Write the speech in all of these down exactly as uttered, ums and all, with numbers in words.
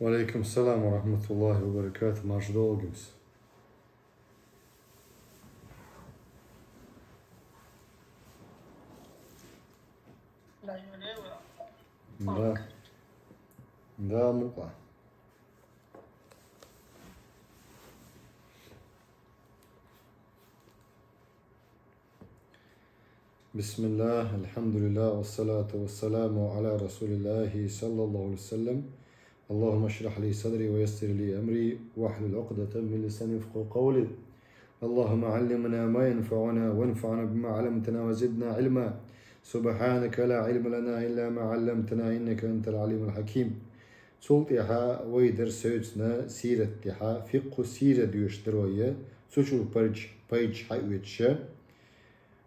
وعليكم السلام ورحمة الله وبركاته. Марш долгимс. Да. Да, мукъа. بسم الله، الحمد لله، والصلاة والسلام على رسول الله صلى الله عليه وسلم. اللهم اشرح لي صدري ويسر لي أمري واحلل عقدة من لساني يفقهوا قولي. اللهم علمنا ما ينفعنا وانفعنا بما علمتنا وزدنا علما. سبحانك لا علم لنا إلا ما علمتنا إنك أنت العليم الحكيم. Цул тӀехьа вай дара севцна сират тӀехьа, фикъху сира доьшуш дара вай, цу чура пайдаш, пайдаш хьаоьцуш.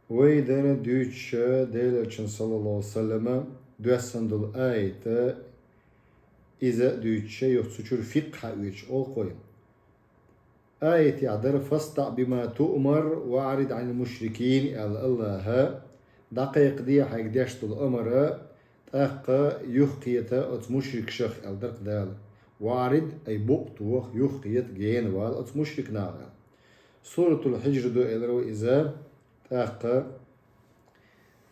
Вай дара дуьйцуш Делан Элчан, саллаллаху алейхи ва саллама, доьссина долу аят, иза а дуьйцуш, юха цу чура фикъхӀ хьаоьцуш олу-кх вай. Аятехь дара: «فاصدع بما تؤمر وأعرض عن المشركين», аьлла Аллаха, дӀакхайкхаде хьайга деш долу амар, тӀаккха юхакхета оцу мушрикашах, аьлла дара-кх Дала. «وأعرض», ай букъ тоха, юхакхета, гена вала оцу мушрик нахах, аьлла. Суратул Хьиджр ду элира вай иза, тӀаккха,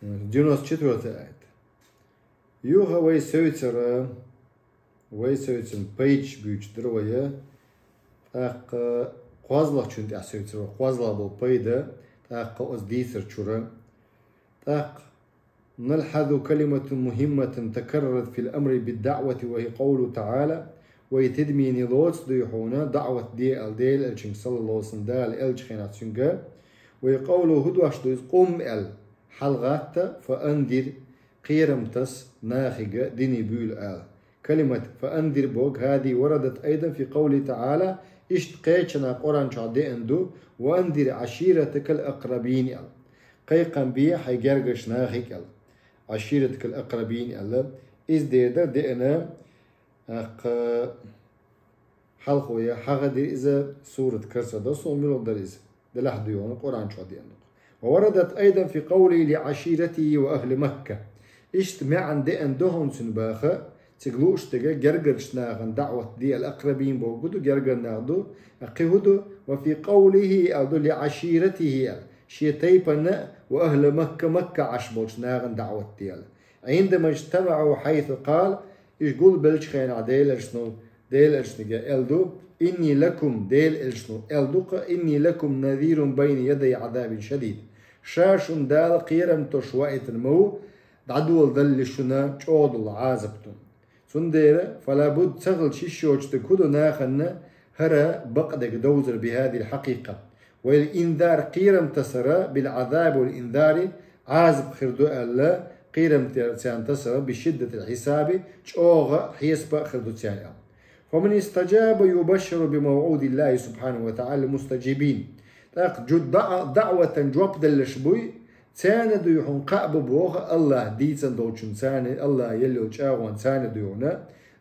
девяносто четвёртый аят. Юха вай севцара, вай севцана пайдаш буьйцуш дара вай, тӀаккха кхозлагӀчунна тӀехь севцара вай, кхозлагӀа болу пайда, тӀаккха оцу дийцар чура. ТӀаккха: «نلحظ كلمة مهمة تكررت في الأمر بالدعوة وهي قوله تعالى», вай тидаме лоцу дуй хьуна, даӀват де аьлла Делан Элчанга, саллаллаху алейхи ва саллам, Дала элча хенахь цуьнга. «وهي قوله», хӀун дош ду иза, «قم», аьлла, хьалагӀатта, «فأنذر», кхерам таса, нахе дине буьйла аьлла. Калимат «فأنذر» боху, «هذه وردت أيضا في قوله تعالى», иштта кхечанхьа Къуръан чохь деана ду, «وأنذر عشيرتك الأقربين» аьлла. Кхайкхам бе хьайн гергарчу нахе аьлла. «عشيرتك الأقربين» аьлла. Иза дера дара деана, тӀаккха хьалхо я хьагӀ дира иза, сурат карца до, со муьлха дара иза. Делахь дуй хьуна, Къуръан чохь деана ду-кх. «ووردت أيضا في قوله لعشيرته وأهل مكة». Иштта маьӀна деана ду хьуна цуьнан баха, цига лууш дерг гергарчу нахана даӀват де аьлла, «الأقربين» бохург ду, гергара нах ду, кхин хӀун ду, «وفي قوله» аьлла ду, «لعشيرته» аьлла, шен тайпана, «وأهل مكة», Макка Ӏаш болчу нахана даӀват де аьлла. «عندما اجتمعوا حيث قال», уьш гулбеллачу хенахь Делан Элчано, Делан Элчанга аьлла ду: «إني لكم», Делан Элчано аьлла ду-кх: «إني لكم نذير بين يدي عذاب شديد». Ша шуна Дала кхерам тосуш ваийтина ма ву, дӀадоладалале шуна чӀогӀа долу Ӏазап ду. Цундела, «فلا بد», ца хилча йиш йоцуш дерг хӀун ду нахана хӀара бакъдерг довзар, «بهذه الحقيقة». «والإنذار», кхерам тасар, «بالعذاب والإنذار», Ӏазап хир ду аьлла, кхерам те-, царна тасар, «بشدة الحساب», чӀогӀа хьесапа а хир ду царна аьлла. «فمن استجاب يبشر بموعود الله سبحانه وتعالى المستجيبين». ТӀаккха жу-, даӀ-, даӀватан жоп делларш буй, царна дуй хьуна кхаъ бу боху Аллаха дийцина долчун, царна Аллаха елла йолу чӀагӀонна, царна дуй хьуна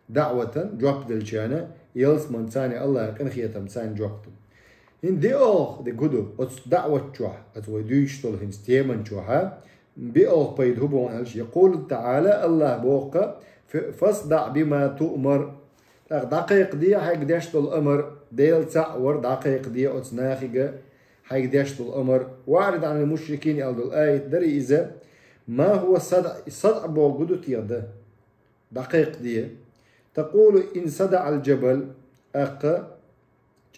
даӀватан жоп деллачарна, ялсаман царна Аллаха къинхетам царна жоп ду. ХӀинца диъалгӀа дерг хӀун ду оцу даӀват чохь, оцу вай дуьйцуш долу хӀинца теман чохь, биъалгӀа пайда хӀун боху аьлча, «يقول تعالى», Аллаха боху-кх: «فاصدع بما تؤمر». ТӀаккха дӀакхайкхаде хьайга деш долу амар, Дела цхьаъ вар, дӀакхайкхаде оцу нахе хьайга деш долу амар. «وأعرض عن المشركين» аьлла долу аят дара иза. «ما هو الصدع», садъ бохург хӀун ду техьа? ДӀакхайкхаде. «تقول إن صدع الجبل», тӀаккха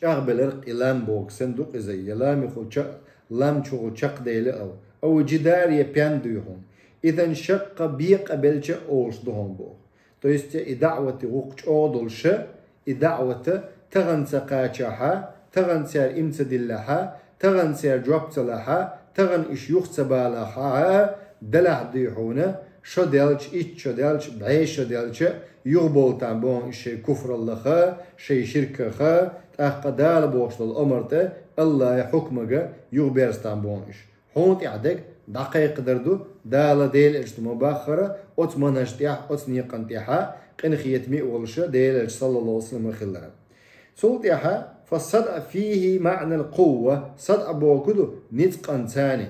чӀагӀбелира-кх и лам бохург санна ду-кх иза, я ламехула ча-, лам чухула чекхдели а, «أو الجدار», я пен дуй хьуна, «إذا انشق», бекъабелча а олуш ду хьуна боху. То есть и даӀвати гӀуллакх чӀогӀа долуша, и даӀвата тахана ца кхачахьа, тахана цара иман ца диллахьа, тахана цара жоп ца лахьа, тахана уьш юха ца балахьа, делахь дуй хьуна, шо делча, итт шо делча, бӀе шо делча, юхабовла там боху уьш шайн куфраллаха, шайн ширкаха, тӀаккха Дала бохуш долу омар тӀе, Аллахьа хьукмага юхаберза там боху уьш. Хьуна тӀехь дерг дӀакхайкхадар ду, Дала Делан Элчано ма баххара, оцу манхаж тӀехь, оцу некъан тӀехьа, къинхетаме а волуша, Делан Элча, саллаллаху алейхи ва саллям, хилара. Цул тӀехьа, «فالصدع فيه معنى القوة», садъ бохург ду ницкъан цани.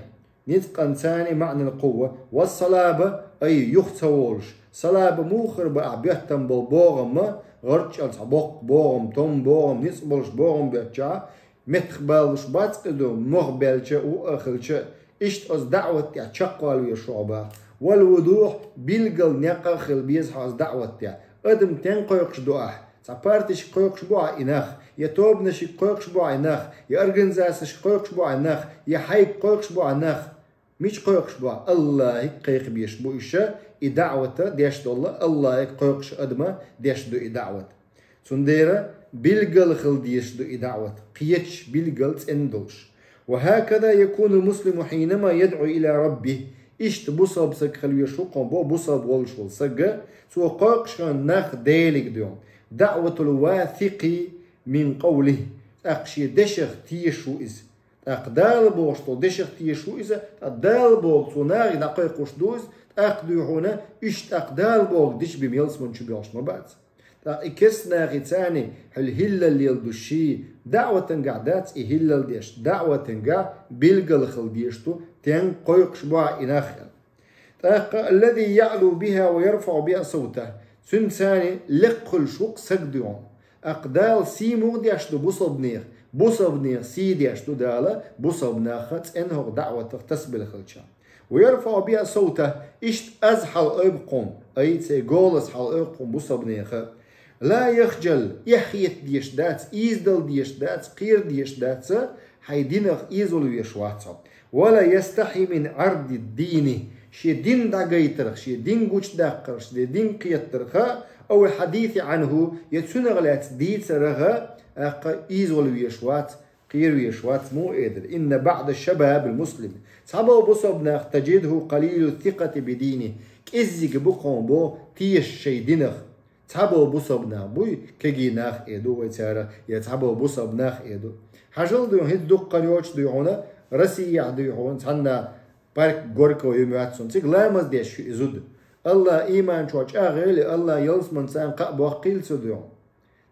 Ницкъан цани маӀнал къувва. Ва салаба, ай, юха ца волуш. Салаба муха хир бу ахь, боьттам болу богӀам, гӀарчӀалц боккха богӀам, том богӀам, ницкъ болуш богӀам боьттачохь, меттах балуш бац иза, мох баьлча а, вуъа хилча а, иштта оцу даӀват тӀехь чекхвала везаш ву хьо боху. Вал вудухь, билггал некъ а хила беза хьо оцу даӀват тӀехь. Адам тӀе кхойкхуш ду ахь? Цхьа партишка кхойкхуш бу ахь и нах, я тобанашка кхойкхуш бу ахь и нах, я организацешка кхойкхуш бу ахь и нах, я хьайга кхойкхуш бу ахь нах? Мича кхойкхуш бу ахь? АллахӀига кхайкхабеш бу уьш, и даӀват деш долу, АллахӀига кхойкхуш адам деш ду и даӀват. Цундела билггал хила дезаш ду и даӀват, кхеташ, билггал цӀена долуш. Ва хӀаказа якунул муслиму хьинама ядӀу ила раббихӀ. Иштта бусалба саг хила везаш ву кхуьнан боху, бусалба волуш волу саг, цо кхойкхуш хилла нах Делига дуьйхьу. ДаӀватул васикъи мин къавлихӀ. ТӀаккха шен дешах тешаш ву иза. ТӀаккха Дала бохуш долу дешах тешаш ву иза, тӀаккха Дала боху цо нахе дӀакхойкхуш ду иза, тӀаккха дуьйхьуна, уьш тӀаккха Дала боху дича бен ялсамани чу боьлхуш ма бац. ТӀаккха и керста нахе царна хьуьлла хӀиллал лела ду ши, даӀватангахь дац и хӀиллал деш, даӀватангахь билггал хила дезаш ду, тӀе кхойкхуш бу ахь и нах аьлла. ТӀаккха аллази яӀлу бихӀа ва ярфаӀу бихӀа савтахӀ. Цуьнан царна лекха хуьлуш ву-кх саг дуьйхьуна. ТӀаккха Дала сий муха деш ду бусалбанех? Бусалбанех сий деш ду Дала, бусалба нах цӀена хӀокху даӀватах тасабелла хилча. Ва ярфаӀу бихӀа савтахӀ, иштта аз хьалаойу-кх кхуьнан, ай, церан голас хьалаойу-кх кхуьнан бусалбанех. Ла яхжал, эхь хета дезаш дац, ийзадала дезаш дац, кхера дезаш дац, хьайн динах ийзавала везаш вац хьо. Ва ла ястахьйи мин Ӏарди ддини, шен дин дӀагайтарх, шен дин гучудаккхарх, шен дин кхетарх, ау хьадисихӀи ӀанхӀу, я цуьнах лаьцна дийцарх, тӀаккха ийзавала везаш вац, кхера везаш вац, муха элира. Инна баӀда шабабил муслими. Цхьаболу бусалба нах, таджидухӀу къалила сикъати би динихӀ. КӀеззиг бу кхуьнан боху тешаш шайн динах. Цхьаболу бусалба нах буй, кегий нах а ду вай царах, я цхьаболу бусалба нах а ду. Хьажал дуьйхьуна, хӀинца дуккха хан йоцуш дуьйхьуна, Россияхь дуьйхьуна, цхьанна парк Горького ю моьтту суна. Цига ламаз деш ю и зуда. АллахӀ иман чохь чӀагӀъелли, АллахӀ ялсамани царна кхаъ боккхийла цо дуьйхьуна.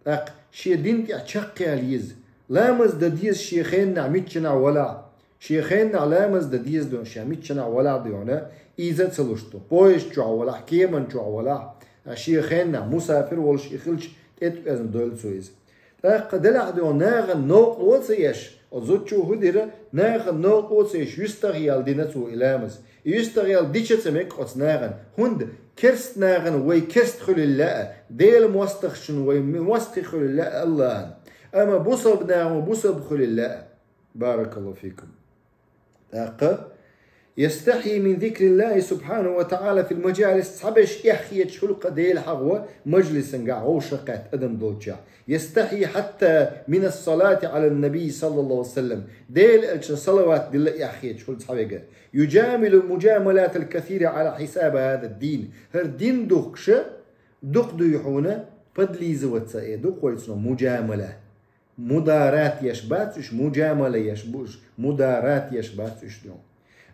ТӀаккха шен дин тӀехь чекхъяла еза. Ламаз дан деза шен хеннахь миччанахь валахь. Шен хеннахь ламаз дан деза дуьйхьуна, ша миччанахь валахь дуьйхьуна, ийза а ца луш ду. Поезд чохь валахь, кеман чохь валахь, шен хеннахь мусапир волуш и хилча, тӀе а тӀоьзна дойла цо иза. ТӀаккха делахь дуьйхьуна нахана новкъарло а ца еш, оцу зудчо хӀун дира, нахана новкъарло а ца еш, юьстахъяла дина цо и ламаз. И юьстахъяла дича ца мега оцу нахана. ХӀунда керста нахана вай керста хуьлийла лаьа, Делан мостагӀчун вай мостагӀий хуьлийла лаьа АллахӀан. Амма бусалба нахана вай бусалба хуьлийла лаьа. Баракаллаху фикум. ТӀаккха: «Ястахьи мин зикриллахи субхьанаху ва таӀала фил мажалис», цхьаберш эхь хеташ хуьлу-кх Дела хьахо мажлисангахь, вовшахкхетта адам долчохь. «Ястахьи хьатта мин ас-салати Ӏала ан-наби саллаллаху Ӏалайхи ва саллам». Делан элчанна салават дилла эхь хеташ хуьлу цхьаверг. «Юджамилу муджамалатал касира Ӏала хьисаби хӀаза ад-дин». ХӀара дин духкуш дукха дуй хьуна, подлизываться э ду-кх вай цунах, муджамала. Мударат еш бац уьш, муджамала еш бу уьш, мударат еш бац уьш дуьйхьуна.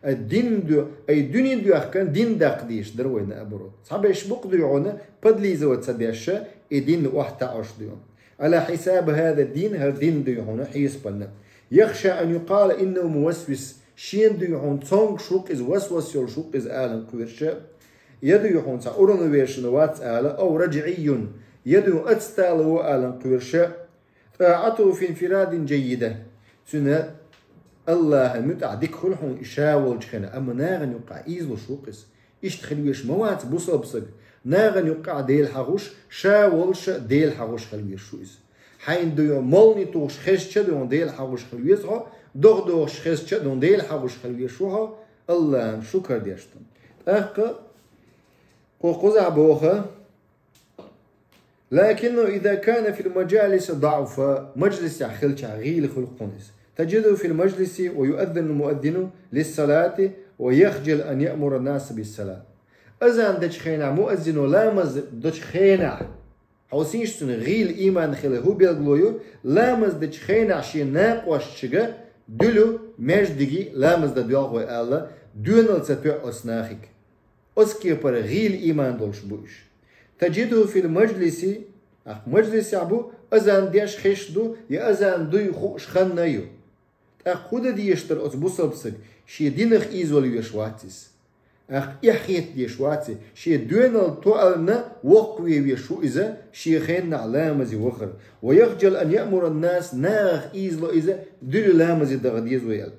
Ай дин ду-, ай дуьне доьхкан дин даккха дийш дара вайна абуро. Цхьаберш бу-кх дуьйхьуна, подлизываться деш, и дин охьатаӀош дуьйхьуна. Ӏала хьисаби хӀаза ад-дин, хӀара дин дуьйхьуна хьесапанна. «Яхша ан юкъала иннаху мувасвис», шена дуьйхьуна цомгуш ву-кх иза, васвас йолуш ву-кх иза алан кхоьруш. Я дуьйхьуна цхьа уравновешенный вац ала, ау раджиъийюн, я дуьйхьуна отсталый ву алан кхоьруш. «ТӀаӀатуху фи инфирадин джаййида». Цуьнан АллахӀан муьтӀахь дика хуьлу хьуна и ша волчу хенахь, амма нахана юккъехь ийзалуш ву-кх иза. Иштта хила везаш ма вац бусалба саг. Нахана юккъехь Дела хьахош, ша волуш а Дела хьахош хила везаш ву иза. Хьайна дуьйхьуна моллане тухуш хезча а дуьйхьуна Дела хьахош хила веза хьо, догӀа дохуш хезча а дуьйхьуна Дела хьахош хила везаш ву хьо, АллахӀан шукар деш ду. ТӀаккха кху кхузахь боху: «Лакиннаху иза кана фил мажалиси даӀуфа», мажлисехь хилчахь гӀийла хуьлу-кх хьуна иза. «Таджидуху фил мажлиси ва юаззинул муаззину лиссалати ва яхджалу ан яъмура ан-наса биссалат». Азан дечу хенахь, муаззино ламаз дечу хенахь, хьовсийша цуьнан гӀийла ийман хилар хӀун билгало ю, ламаз дечу хенахь шен накъосташка дуьлу маьждиге ламаз дан доьлху вай ала, доьналла ца тоьу оцу нахе. Оцу кепара гӀийла ийман долуш бу уьш. «Таджидуху фил мажлиси», ахь мажлисехь бу, азан деш хезаш ду, я азан дуй хууш хан а ю. ТӀаккха хӀун дан дезаш дара оцу бусалба сага? Шен динах ийзавала везаш вац иза. ТӀаккха эхь хета дезаш вац иза. Шен доьналла тоаллина воккхаве везаш ву иза, шен хеннахь ламазе вахар. ويخجل أن يأمر الناس, нахах ийзало иза, дуьра ламазе даха деза вай аьлла.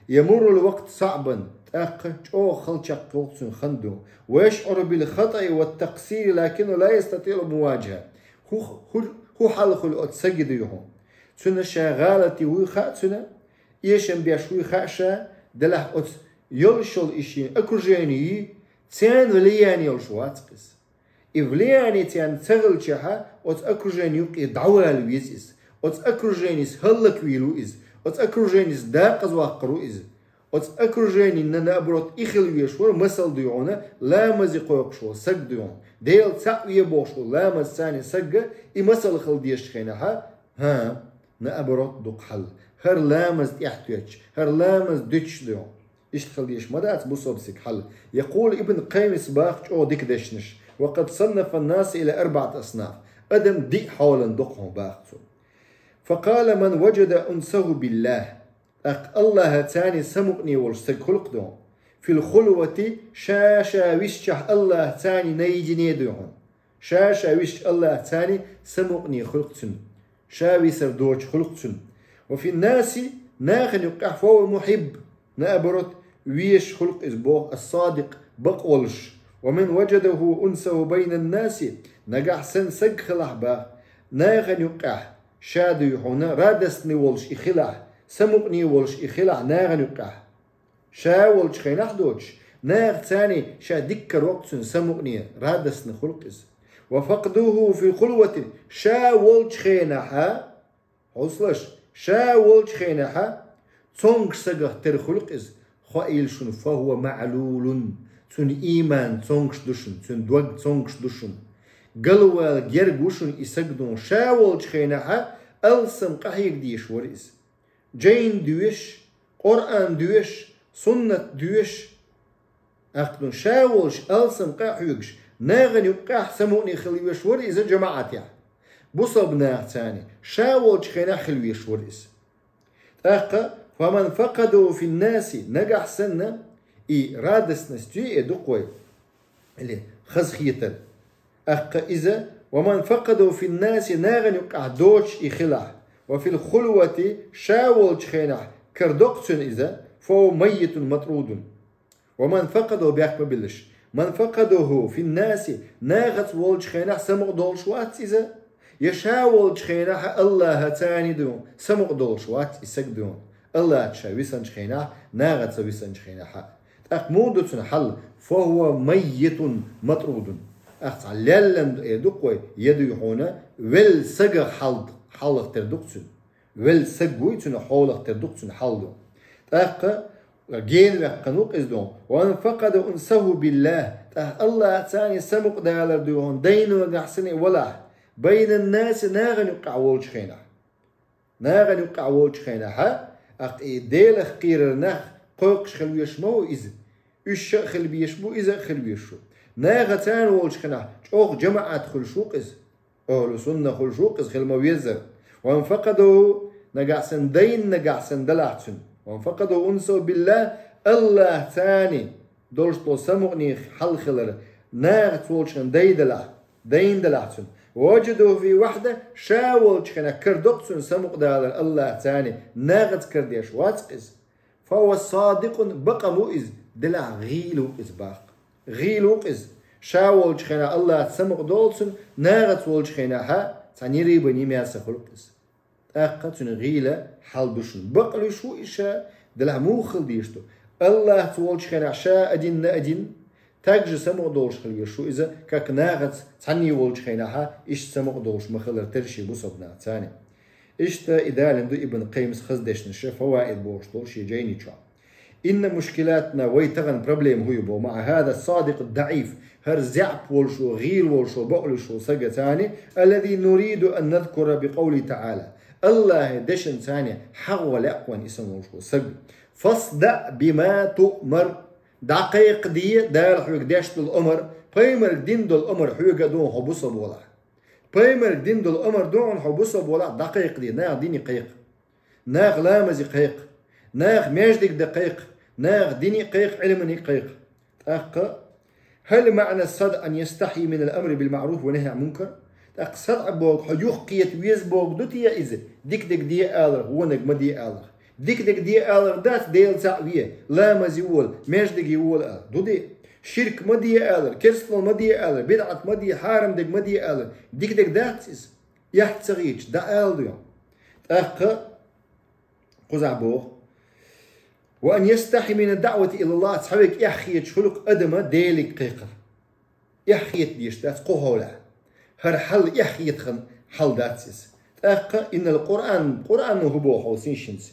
يمر الوقت صعبا, тӀаккха чӀогӀа халачакхйолу цуьнан хан ду. ويشعر بالخطأ والتقصير لكنه لا يستطيع المواجهة. ХӀун, хӀун, хӀун хьал хуьлу оцу саги дуй хьуна? Цуьнан ша гӀалат ю вуй хаьа цуьнан, эшам беш вуй хаьа ша, делахь оцу йолуш йолу и шен окружение, церан влияние йолуш вац иза. И влияние церан ца хилчахьа, оцу окружение юккъе дӀавала веза иза. Оцу окруженица хӀаллаквийр ву иза. Оцу окруженица дакъаза ваккхар ву иза. Оцу окруженина, наоборот, и хила везаш вара, масал дуй хьуна, ламазе кхойкхуш волу саг дуй хьуна. Дела цхьаъ ве бохуш волу ламазца цхьаьна сагга и масал хила дезачу хенахьа, хӀан, наоборот, дукха хьал. ХӀара ламаз тӀехтоьттуш, хӀара ламаз дуьтуш дуй хьуна. Иштта хила дезаш ма дац бусалба сага хьал. يقول ابن القيم боху чӀогӀа дика дешнаш: وقد صنف الناس إلى أربعة أصناف. Адам диъ хьолан доккху хьуна боху цо. فقال: من وجد أنسه بالله. ТӀаккха Аллахьаца цхьаьна самукъане волуш саг хуьлу-кх дуй хьуна. في الخلوة, ша-ша висчахь Аллахьаца цхьаьна наедине дуй хьуна. Ша-ша висча Аллахьаца цхьаьна самукъане хуьлу-кх цуьнан. Ша висар доцуш хуьлу-кх цуьнан. وفي الناس, нахана юккъехь, فهو محب, наоборот, везаш хуьлу-кх иза боху, الصادق, бакъ волуш. ومن وجده أنسه بين الناس, нагахь санна саг хилахь боху, нахана юккъехь, ша дуй хьуна радостный волуш и хилахь, самукъане волуш и хилахь нахана юккъехь. Ша волчу хенахь доцуш, нахаца цхьаьна ша дика каро-кх цуьнан самукъане, радостный хуьлу-кх иза. وفقده في الخلوة, ша волчу хенахьа, хьовсалаш, ша волчу хенахьа цомгуш сагах тера хуьлу-кх иза, хоийла шуна, فهو معلول, цуьнан ийман цомгуш ду шуна, цуьнан дог цомгуш ду шуна. Галвала герга ву шуна и саг дуй хьуна, ша волчу хенахьа алсам къахьега дезаш вара иза. Жайн доьшуш, Къуръан доьшуш, суннат доьшуш, аккхун ша волуш алсам къа а хьоьгуш, нахана юккъехь самукъане хила везаш вара иза жамаӀатехь. Бусалба нахаца цхьаьна ша волчу хенахь хила везаш вара иза. ТӀаккха, فمن فقده في الناس, нагахь санна, и радостность ю и дукха вай, или хазахетар. ТӀаккха иза, ومن فقده في الناس, нахана юккъехь доцуш и хилахь, وفي الخلوة, ша волчу хенахь карадо-кх цуьнан иза, فهو ميت مطرود. ومن فقده, бехк ма биллаш, من فقده في الناس, нахаца волчу хенахь самукъа долуш вац иза, я ша волчу хенахь Аллахьаца цхьаьна дуй хьуна самукъа долуш вац и саг дуй хьуна, Аллахьаца ша висанчу хенахь, нахаца висанчу хенахьа. ТӀаккха муха ду цуьнан хьал? فهو ميت مطرود. ТӀаккха цхьа леллан ду, э, дукха вай, я дуй хьуна, велла сагах хьал-, хьалха тера ду-кх цуьнан. Велла саг вуй, цуьнан хьолах тера ду-кх цуьнан хьал ду. ТӀаккха гена ваьккхина ву-кх иза дуй хьуна. ومن فقد أنسه بالله. ТӀаккха Аллахьаца цхьаьна самукъадалар дуй хьуна, дайна нагахь санна и валахь, بين الناس, нахана юккъехь волчу хенахь. Нахана юккъехь волчу хенахьа, аккха и Делах кхерар нах кхойкхуш хила везаш ма ву иза. Уьш ша а хила безаш бу, иза а хила везаш ву. Нахаца цхьаьна волчу хенахь чӀогӀа жамаӀат хуьлуш ву-кх иза. Ахьлу сунна хуьлуш ву-кх иза, хила ма-веззара. ومن فقده, нагахь санна дайна нагахь санна далахь цуьнан. ومن فقد أنسه بالله, Аллахьаца цхьаьна долуш долу самукъане хьалха хилар нахаца волчу хенахь дайна далахь, дайна далахь цуьнан. ووجده في وحده, ша волчу хенахь карадо-кх цуьнан самукъадалар Аллахьаца цхьаьна, нахаца карадеш вац-кх иза. فهو صادق, бакъ ма ву иза, делахь гӀийла ву-кх иза боху. ГӀийла ву-кх иза. Ша волчу хенахь Аллахьаца самукъадолу цуьнан, нахаца волчу хенахьа цхьа нирибан йимаьса хуьлу-кх иза. ТӀаккха цуьнан гӀийла хьал ду шуна. Бакъ луьйш ву и ша, делахь муха хила дезаш ду? Аллахьаца волчу хенахь ша а дина, а дина, также самукъадолуш хила везаш ву иза, как нахаца цхьаьна волчу хенахьа иштта самукъадолуш ма хилар тера шен бусалба нахаца цхьаьна. Иштта и далийна ду Ибн Къаййимас хаза дешнаш, Фаваид бохуш долу шен жайни чохь. إن مشكلتنا, вай тахана проблема хӀун ю боху, مع هذا الصادق الضعيف, хӀара заьӀап волуш ву, гӀийла волуш ву, бакъ луьйш ву сагаца цхьаьна, الذي نريد أن نذكر بقوله تعالى. Аллахьан дешан цхьаьна хьагӀо лаьа вайн и санна волуш ву саг. فاصدع بما تؤمر. ДӀакхайкхаде, Дала хьоьга деш долу омар, пайхамарга дина долу омар хьоьга а ду хьо бусалба валахь. Пайхамарга дина долу омар ду хьо бусалба валахь, дӀакхайкхаде, наха дине кхайкха. Наха ламазе кхайкха. Наха маьждиг дан кхайкха, наха дине кхайкха, Ӏилмане кхайкха. ТӀаккха: «هل معنى الصدع أن يستحي من الأمر بالمعروف والنهي عن المنكر؟» ТӀаккха садӀ боху, хьо юхакхета веза боху ду те иза, дика дерг де аларх, вониг ма де аларх? Дика дерг де аларх дац Делаца ве, ламазе вола, маьждиге вола ала? Ду де? Ширк ма де аларх, керстанал ма де аларх, бидӀат ма де, хьарам дерг ма де аларх? Дика дерг дац иза? Эхь ца хеташ, дӀаала ду. ТӀаккха кхузахь боху: «وأن يستحي من الدعوة إلى الله», цхьаверг эхь хеташ хуьлу-кх адама Деле кхайкхар. Эхь хета дезаш дац кху хьолехь. ХӀара хьал эхь хета хинна хьал дац иза. ТӀаккха: «إن القرآن», Къуръано хӀун боху хьовсийша хӀинца: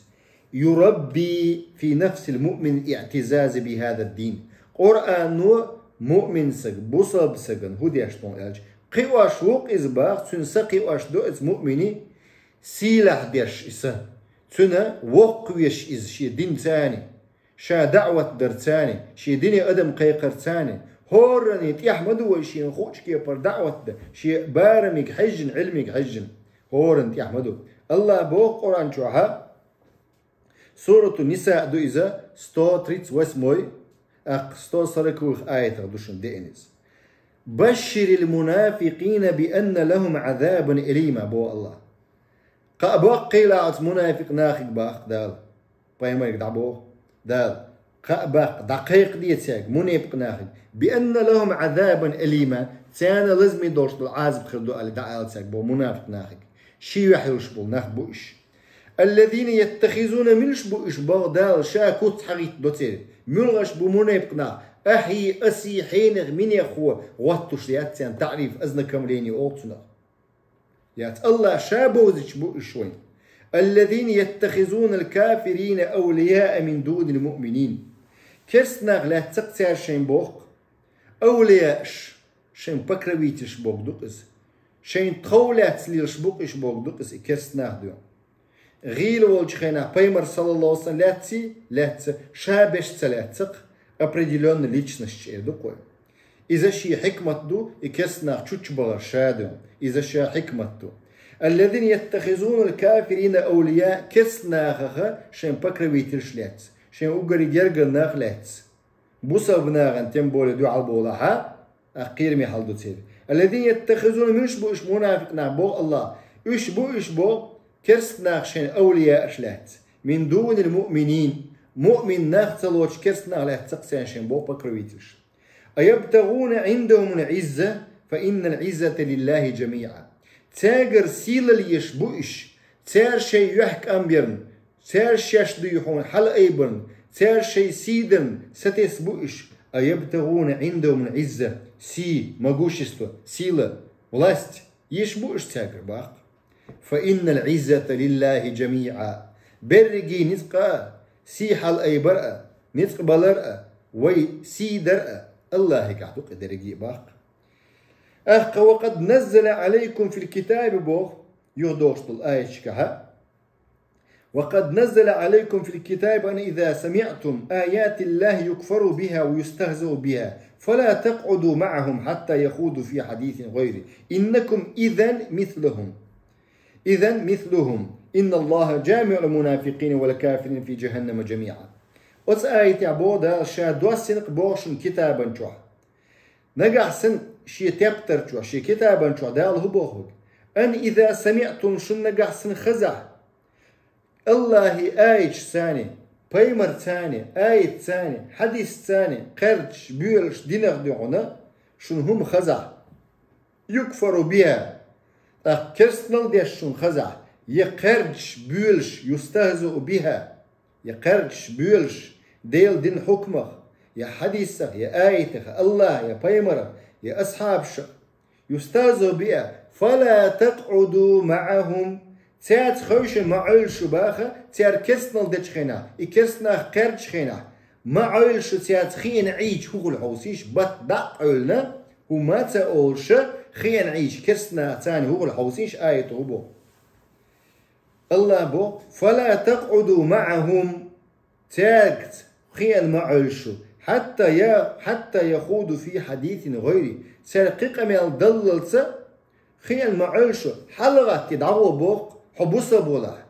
«يربي في نفس المؤمن الاعتزاز بهذا الدين». Къуръано муъмин саг, бусалба сагана хӀун деш ду аьлча, кхиош ву-кх иза боху, цуьнан са кхиош ду иза муъмине, сийлахь деш и са. Цуьнан воккхавеш иза шен динца, ша даӀват дарца, шен дине адам кхайкхарца. ХӀоранна тӀехь ма ду вай шена хуучу кепара даӀват дан, шен барамиг хьаьжжина, Ӏилмиг хьаьжжина. ХӀоранна тӀехь ма ду. АллахӀа боху Къуръан чохь, Сурату Ниса ду иза, сто тридцать восьмой, аккха сто сороковых аятах ду шуна деана иза. «بشر المنافقين بأن لهم عذابا أليما», боху АллахӀа. Кхаъ баккхийла оцу мунафикъ нахе боху Дала. Пайхамарга дӀабоху Дала. Кхаъ баккха, дӀакхайкхаде цаьрга, мунафикъ нахе. «بأن لهم عذابا أليما», царна лазаме долуш долу Ӏазап хир ду аьлла дӀаала цаьрга, боху мунафикъ нахе. Шен юьхь йолуш болу нах бу уьш. «الذين يتخذون», муьлш бу уьш, боху Дала, ша куц хьахӀиттадо церан. Муьлхаш бу мунафикъ нах? «أهي», асий, хьенех, минехо гӀоттуш яц царна таӀриф, ознакомление олу цунах. Яц, АллахӀа ша бовзуьйтуш бу уьш вайна. «الذين يتخذون الكافرين أولياء من دون المؤمنين». Керста нах лаьцна-кх цара шайн боху-кх авлияаш, шайн покровительш боху ду-кх иза. Шайн тхов лаьцна лелаш бу-кх уьш боху ду-кх иза, и керста нах ду. ГӀийла волчу хенахь пайхамар, саллаллаху Ӏалайхи ва саллам, лаьцций? Лаьцна. Ша беш ца лаьцна-кх, определённый личность чӀир ду-кх вай. Иза шен хьикмат ду, и керста нах чуччабахар ша ду. Иза ша хьикмат ду. «الذين يتخذون الكافرين أولياء», керста нахах шайн покровительш лаьцна, шайн уггаре гергара нах лаьцна. Бусалба нахана, тем более, дуьхьал болахь, а, кхераме хьал ду церан. «الذين يتخذون», муьлш бу уьш мунафикъ нах, боху АллахӀа. Уьш бу уьш, боху, керста нах шайн авлияаш лаьцна. «من دون المؤمنين», муъмин нах ца лоцуш керста нах лаьцна-кх царна шайн, боху, покровительш. «أيبتغون عندهم العزة فإن العزة لله جميعا». Цаьргара сийлалла еш бу уьш, цара шайн юьхь кӀам ярна, цара шаьш дуй хьуна хьалаайбарна, цара шайн сий дарна сатесна бу уьш. «أيبتغون عندهم العزة», сий, могущество, сила, власть еш бу уьш цаьргара, боху. «فإن العزة لله جميعا». Берриге ницкъ а, сий хьалаайбар а, ницкъ балар а, вай сий дар а АллахӀегахь ду-кх и дерриге, боху. ТӀаккха: «وقد نزل عليكم في الكتاب», боху, юхадогӀуш долу аяташкахь. «وقد نزل عليكم في الكتاب أن إذا سمعتم آيات الله يكفر بها ويستهزأ بها فلا تقعدوا معهم حتى يخوضوا في حديث غيره إنكم إذا مثلهم. إذا مثلهم. إن الله جامع المنافقين والكافرين في جهنم جميعا». Оцу аятехь боху Дала, ша доссина-кх, боху, шуна китабан чохь. Нагахь санна шен тептар чохь, шен китабан чохь Дала хӀун боху? «أن إذا سمعتم», шуна нагахь санна хезахь, АллахӀан аяташца, пайхамарца, аятца, хьадисца кхердаш, боьлуш динах дуьхьал шуна хӀума хезахь, «يكفر بها», тӀаккха керстанал деш шуна хезахь, я кхердаш, боьлуш, «يستهزأ بها», я кхердаш, боьлуш Делан динан хьукмах, я хьадисах, я аятах, АллахӀах, я пайхамарах, я асхьабашах, «يستهزأ بها فلا تقعدوا معهم». Цаьрца хевшина ма Ӏойла шу, боху, цара керстанал дечу хенахь, и керста нах кхердачу хенахь, ма Ӏойла шу цаьрца хиъна Ӏийча, хӀун хуьлу хьовсийша, бат дӀа а Ӏойлана, хӀума ца олуш, хиъна Ӏийча керста нах царна хӀун хуьлу хьовсийша, аято хӀун боху? АллахӀа боху: «فلا تقعدوا معهم». Цаьрца хиъна ма Ӏойла шу. «حتى ي-، حتى يخوضوا في حديث غيره». Цара кхин къамел даллалца хиъна ма Ӏойла шу. ХьалагӀатта, дӀагӀо, боху, хьо бусалба валахь.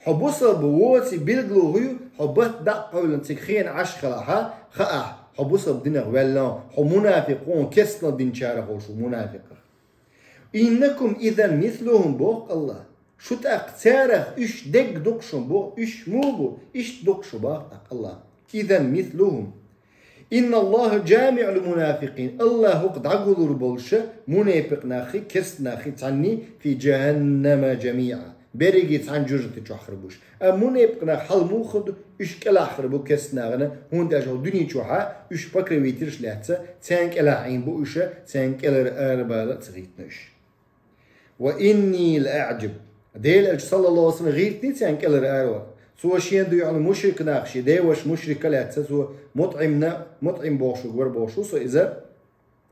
Хьо бусалба воций билгало хӀун ю? Хьо бат дӀакъовлина цига хена Ӏаш хилахь, хаахь, хьо бусалба динах ваьлла, хьо мунафикъ ву, керстанал динчарах волуш ву, мунафикъах. «Иннакум изан мислухум», боху АллахӀа. «Шу тӀаккха царах уьш дерг ду-кх шун», боху, уьш муха бу, иштта ду-кх шу, боху тӀаккха АллахӀа. «Изан мислухум. Инналлаха джамиъул мунафикъин». АллахӀа хӀокху дӀагулур болуш мунепикъ наххий, керста наххий цхьанний «фи джаханнама джамиъа». Берриге цхьана жожагӀати чохь хир бу уьш. Амма мунепикъ нах хьал муха хир ду, уьш кӀелахь хир бу керста нахана, хӀунда аьлча хӀокху дуьне чохь уьш покровительш лаьцна, царна кӀелахь Ӏийна бу уьш, царна кӀелара арабала а ца гӀийтина уьш. «Ва инни ла аӀджаб». Делан элча, саллаллаху алейхи ва саллям, гӀиртиний царна кӀелара аравала. Цо шена дуьйхьна мушрик нах, шен деваша мушрика лаьцна, цо МутӀимна, МутӀим бохуш вара бохуш ву со иза,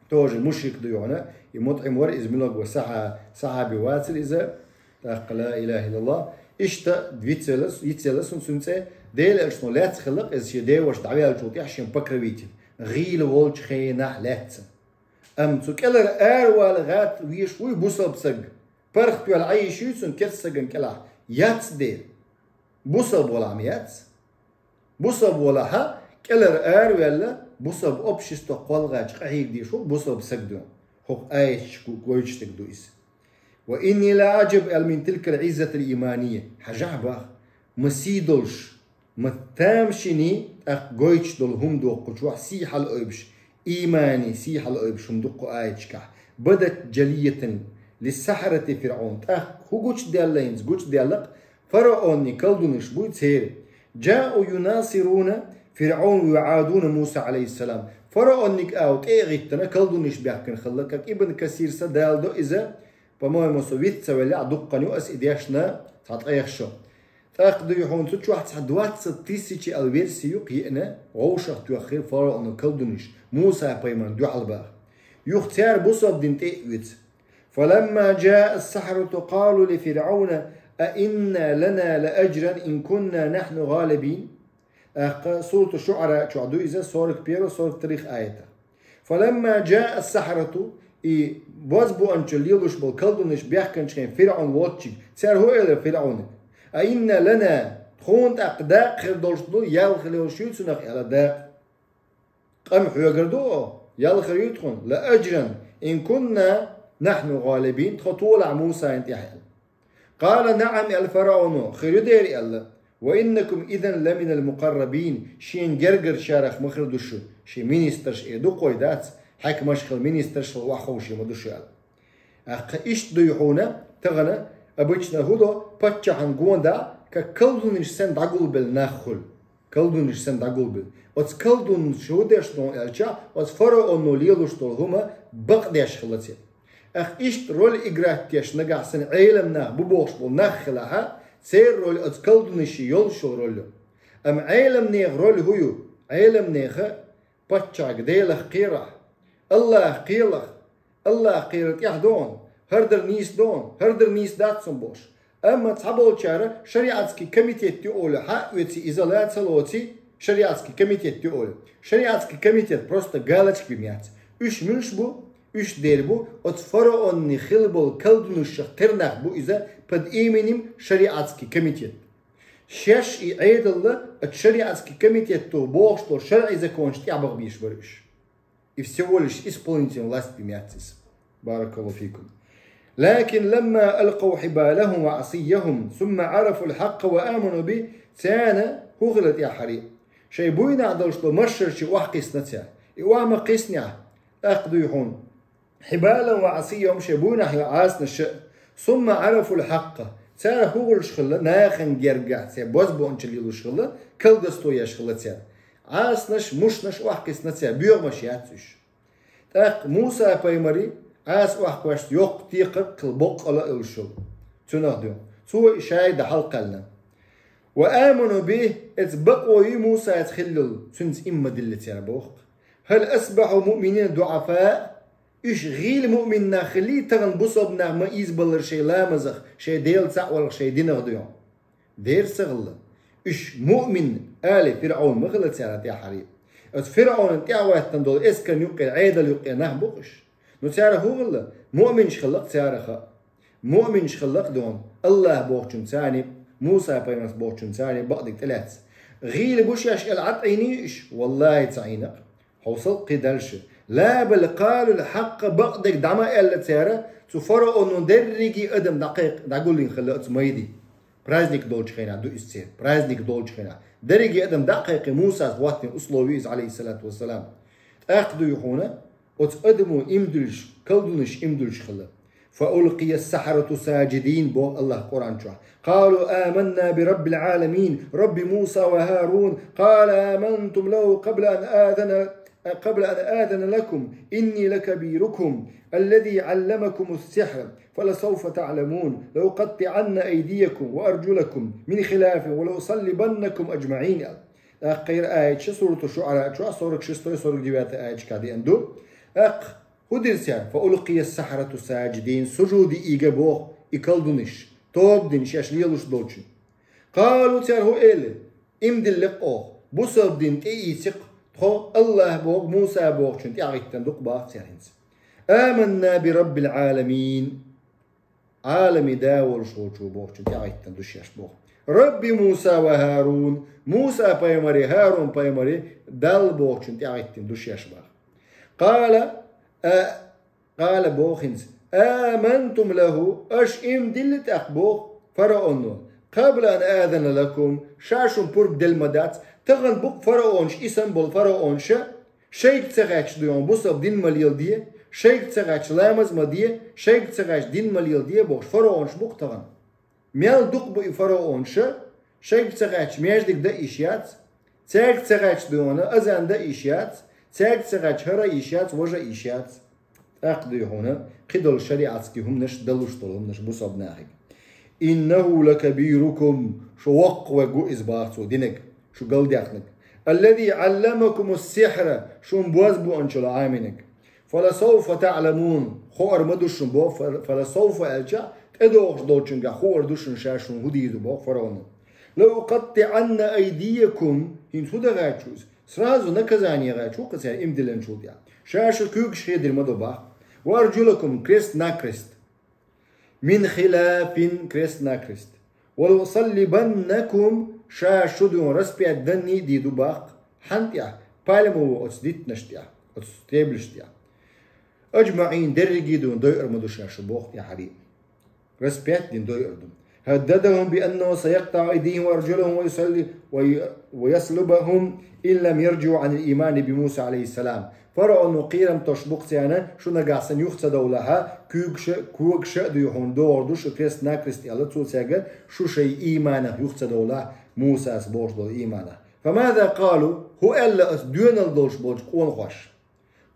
тоже мушрик дуьйхьна, и МутӀим вара иза, муьлхха вара сахьа-, сахьаби вацара иза, тӀаккха ла илаха иллаллах. Иштта вицвелла, йицвелла суна цуьнан цӀе, Делан элчано лаьцна хилла-кх иза шен деваша дӀаваьллачул тӀаьхьа шен покровитель, гӀийла волчу хенахь лаьцна. Амма цу кӀелара аравала гӀатта везаш вуй бусалба саг, паргӀат ваьлла Ӏийш юй цунна керста сагана кӀелахь, яц дера. Бусалба валахь ма яц. Бусалба валахь, кӀелара араваьлла, бусалба общество кхоллачу къахьега дезаш ву бусалба саг ду. ХӀокху аяташ го-, гойтуш дерг ду иза. «Ва инни ла аӀджаб», аьлла, «мин тилкал Ӏиззатил ийманийя». Хьажахь боху, ма сий долуш, ма тамашийна, тӀаккха гойтуш долу хӀума доккхучохь сий хьала ойбуш, ийманан сий хьала ойбуш хӀума ду-кх кху аяташкахь. «Бадат джалиятан лиссахьарати фирӀаун». ТӀаккха хӀун гучудаьлла хӀинца? Гучудаьлла-кх фараонан колдунаш буй церан. «Джау юнасируна фирӀаун ва юӀадуна Муса, алейхиссалам». Фараонан ава тӀе а гӀиттина, колдунаш баьхкина хилла, как Ибн Касира дала до иза, по-моему, со виц ца веллехь, дуккха ю аса и дешна цхьа ткъех шо. ТӀаккха дуй хьуна цу чохь цхьа двадцать тысяч аьлла верси ю-кх еана, вовшах тоьхна хир фараонан колдунаш, Муса-пайхамарна дуьхьал баха. Юха цара бусалба дин тӀе а оьцу. «Фаламма джаа ас-сахьарату къалу ли фирӀауна а инна лана ла аджран ин кунна нахьну гӀалибин». ТӀаккха Сурату ШуӀара чохь ду иза, сорок первый, сорок второй аятах. «Фаламма джаа ас-сахьарату», и бозбуунчалла лелош болу колдунаш баьхкинчу хенахь ФирӀаун волччиг, цара хӀун элира ФирӀауна? «А инна лана», тхуна тӀаккха дакъа хир долуш ду, ял хир йолуш ю цунах аьлла дакъа. Къам хьоьгур ду оха, ял хир ю тхуна, «ла аджран ин кунна нахьну гӀалибин», тхо толахь Мусана тӀехь аьлла. «Къала наӀам», аьлла ФирӀауно, хир ю дера аьлла. «Ва иннакум изан ламинал мукъаррабин», шена гергарчарах ма хир ду шу, шен министрш эр ду-кх вай, дац, хьаькамаш хила, министрш хила охьаховший ма ду шу аьлла. ТӀаккха иштта дуй хьуна, тахана обычно хӀун до, паччахьна гонда, как колдунаш санна дӀагулбелла нах хуьлу. Колдунаш санна дӀагулбелла. Оцу колдунаш хӀун деш ду аьлча, оцу фараоно лелош долу хӀума бакъдеш хилла церан. Ах, иштта роль играть деш нагахь санна Ӏелам нах бу бохуш болу нах хилахь, церан роль оцу колдунашийн йолуш йолу роль ю. Амма Ӏеламнехан роль хӀун ю? Ӏеламнехан паччахьга Делах кхерахь, Аллах кхелахь, Аллах кхерар тӀехь догӀун, хӀара дар нийса догӀун, хӀара дар нийса дац хьуна бохуш. Амма цхьаболчара шариатский комитет ю олу, хьа а оьций, иза ла ца лоций, шариатский комитет ю олу. Шариатский комитет просто галочка бина яц. Уьш муьлш бу? Уьш дер бу, оцу фараонна хила болу колдунашах тера нах бу иза под именем шариатский комитет. Шаьш и Ӏедалла оцу шариатский комитето бохуш долу шарӀи законаш тӀехь баха бийш бара уьш. И всего лишь исполнительная власть бина яц иза. Баракаллаху фикум. «Лакин ламма алкъав хьибалахум ва Ӏасийяхум, сумма Ӏарафул хьакъа ва аману бихи», царна хӀун хилла тӀаьххьара? Шайн буйнахь долуш долу машарши охьакхиссина цара. И охьа ма кхиссинехь, тӀаккха дуй хьуна, хьибалахум ва Ӏасийяхум, шайн буйнахь йолу Ӏасанаш а, сумма Ӏарафул хьакъа. Цара хӀун хуьлуш хилла, нахана гергахь цара бозбуунчалла лелош хилла, колдовство еш хилла цара. Ӏасанаш, мушнаш охьакхиссина цара, боьха машарш яц уьш. ТӀаккха Муса-пайхамаре Ӏаса охьакхоьссича йоккха текхарг хилла, боккъала а йолуш йолу. Цунах дуьйна. Цо и шайда хьалакхаьллина. «Ва аману бихи», эцу бакъо ю Мусаца хилла йолу, цуьнца иман ма диллина цара боху. «Хьал асбахьу муъминина дуӀафаа». Уьш гӀийла муъмин нах хиллий тахана, бусалба нах ма ийзабаллара шайн ламазах, шайн Дела цхьаъ валарх, шайн динах дуьйна? Дера ца хилла. Уьш муъмин, али ФирӀаун ма хилла царна тӀаьххьара. Оцу ФирӀаунна тӀаьхьахӀоьттина долу эскарна юккъера, Ӏедал юккъера нах бу-кх уьш. Ну, цара хӀун хилла? Муъминаш хилла-кх цара хаьа. Муъминаш хилла-кх дуьйна, Аллах бохучунна царна, Муса-пайхамарца бохучунна царна бакъдерг тӀелаьцна. ГӀийла бу шаьш аьлла Ӏа тӀаийний уьш? Валлахьи, ца Ӏийна-кх. Хьовсал кхидӀа шо. Ла бал къалул хьакъ, бакъдерг дӀа ма аьлла цара, цу фараоно дерриге адам дӀакхайкх-, дӀагуллина хилла оцу майде. Праздник долчу хенахь ду иза церан. Праздник долчу хенахь. Дерриге адам дӀа а кхайкхина, Мусас хӀоттийна условие иза, Ӏалайхиссалату вассалам. ТӀаккха дуй хьуна, оцу адамо иман диллича, колдунаш иман диллича хилла. فألقي السحرة ساجدين, боху АллахӀа Къуръан чохь. قالوا آمنا برب العالمين، رب موسى وهارون. قال آمنتم له قبل أن آذن، قبل أن آذن لكم، إني لكبيركم الذي علمكم السحر، فلسوف تعلمون، لأقطعن أيديكم وأرجلكم من خلاف ولأصلبنكم أجمعين. ТӀаккха кхин аяташ, Сурату ШуӀара чохь сорок шестой, сорок девятой аяташкахь деана ду. ТӀаккха хӀун дира цара? فألقي السحرة ساجدين, сужуде ийга боху и колдунаш, тоба дина шаьш лелош долчун. قالوا, цара хӀун элира? Иман диллина-кх оха, бусалба дин тӀеийци-кх, тхо АллахӀ боху, Муса бохучун тӀаьхьахӀиттина ду-кх боху цара хӀинца. آمنا برب العالمين. Ӏаламийн Да волуш волчо бохучун тӀаьхьахӀиттина ду шаьш боху. رب موسى وهارون, Муса-пайхамаре, ХӀарун-пайхамаре Далла бохучун тӀаьхьахӀиттина ду шаьш боху. قال, а, قال боху хӀинца: آمنتم له, аша иман дилла тӀаккха боху фараоно, قبل أن آذن لكم, ша шуна пурба делла ма дац, тахана бу-кх фараонаш, и санна болу фараонаша, шайга ца хаьттича дуй хьуна бусалба дин ма леладе, шайга ца хаьттича ламаз ма де, шайга ца хаьттича дин ма леладе бохуш фараонаш бу-кх тахана. Мел дукха бу и фараонаша, шайга ца хаьттича маьждиг дан йиш яц, цаьрга ца хаьттича дуй хьуна азан дан йиш яц, цаьрга ца хаьттича хӀара а йиш яц, важа а йиш яц. ТӀаккха дуй хьуна кхидолу шариатский хӀуманаш, далуш долу хӀуманаш бусалба нахе. إنه لكبيركم, шу воккхаве ву иза боху цо динарг, шу галдаьхнарг. الذي علمكم السحر, шуна боз буанчалла Ӏамийнарг. فلسوف تعلمون, хуур ма ду шуна боху, фа-, فلسوف аьлча, тӀедогӀуш долчуьнгахь хуур ду шуна ша шуна хӀун дийр ду боху фараоно. لأقطعن أيديكم, хӀинца хӀун дан гӀерташ ву иза? Сразу наказание гӀерташ ву-кх цара иман диллинчул тӀаьхьа. Ша шун куьйгаш хедийр ма ду боху. وأرجلكم, крест-накрест. من خلاف, крест-накрест. ولأصلبنكم, ша шу дуй хьуна распять данний а дийр ду боху-кх. Хьанна тӀехь? Пальмовый оцу диттанаш тӀехь, оцу стеблаш тӀехь. أجمعين, дерриге а дуй хьуна дойур ма ду ша шу боху тӀаьхьарий. Распять дина дойур ду. هددهم بأنه سيقطع أيديهم وأرجلهم ويصل-، وي-، ويصلبهم إن لم يرجعوا عن الإيمان بموسى عليه السلام. Фараоно кхерам тосуш бу-кх царна, шу нагахь санна юха ца довлахь, куьйгаша, когаша а дуй хьуна догӀур ду шу крест-накрест аьлла цо цаьрга, шу шайн ийманах юха ца довлахь, Мусас бохуш долу ийманах. فماذا قالوا, хӀун аьлла оцу доьналла долуш болчу къонахоша?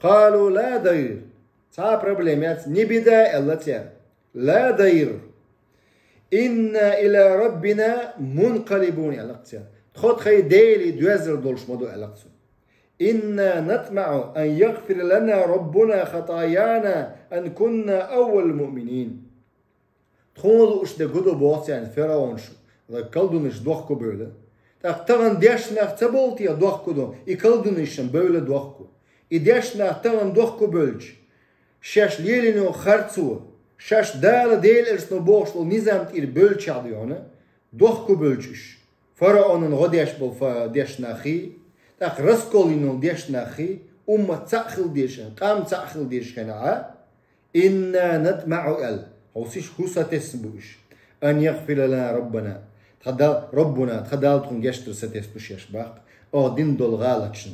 قالوا لا ضير. Цхьа а проблема яц, не беда аьлла цара. لا ضير. إنا إلى ربنا منقلبون аьлла-кх цара. Тхо тхайн Деле доьзал долуш ма ду аьлла-кх цо. إنا نطمع أن يغفر لنا ربنا خطايانا أن كنا أول المؤمنين. Тхуна лууш дерг хӀун ду боху царна фараонаша, колдунаш дохко бевлла. ТӀаккха тахана дешна нах ца болу те дохко ду, и колдунашна бевлла дохко. И дешна нах тахана дохко бевлча, шаьш лелийна йолу харцо, шаьш Дала Дела элчано бохуш долу низам тӀера бевлчахь дуй хьуна, дохко бевлча уьш. Фараонан гӀо деш болу фа-, дешна наххий, тӀаккха раскол йина йолу дешна наххий, уммат цхьаъ хила дезаш, къам цхьаъ хила дезаш хенахь, إنا نطمع аьлла, хьовсийша, хӀун сатесна бу уьш. أن يغفر لنا ربنا. Тхан Дал-, ربنا, тхан Дала тхуна гечдар сатесна бу шаьш боху, оха дина долу гӀалаташна.